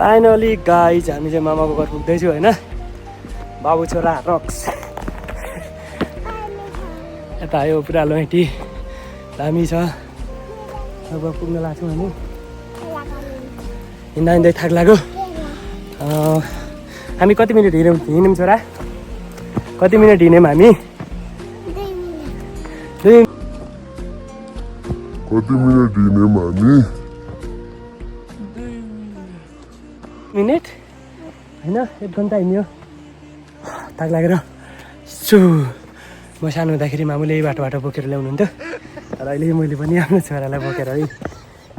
Finally guys हामी चाहिँ मामाको घर पुग्दैछु होइन। बाबु छोरा रक्स यता आयो पुरा लोइटी दामी छ। अब पुग्न लाग्छौँ हामी। हिँड्दा हिँड्दै थाक लाग्यो। हामी कति मिनट हिँड्यौँ छोरा? कति मिनट हिँड्यौँ हामी? 2 मिनट होइन, 1 घन्टा हिँड्यो। थाक लागेर सु म सानो हुँदाखेरि मामुले यही बाटो बोकेर ल्याउनुहुन्थ्यो, तर अहिले मैले पनि आफ्नो छोरालाई बोकेर है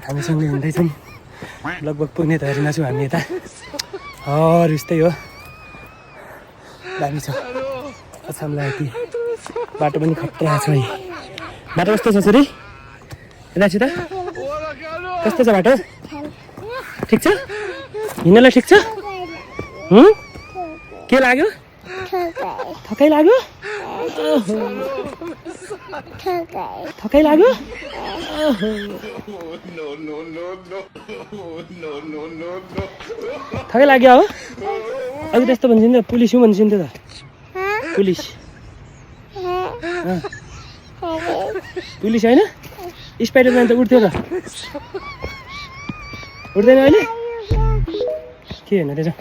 हामीसँगै हिँड्दैछौँ। लगभग पुग्ने तयारीमा छौँ हामी। यता यस्तै हो, दामी छ। अछामलाई यति बाटो पनि खतरा छ है। बाटो कस्तो छ छोरी? यता त कस्तो छ बाटो? ठिक छ? हिँड्नलाई ठिक छ? के लाग्यो? थकाइ लाग्यो? थकाइ लाग्यो? थकाइ लाग्यो हो? अघि त्यस्तो भनिदिन्थ्यो, पुलिस हुँ भनिदिन्थ्यो त। पुलिस पुलिस होइन, स्पाइडरम्यान त उठ्थ्यो त। उठ्दैन अहिले? के हेर्नु त्यसो?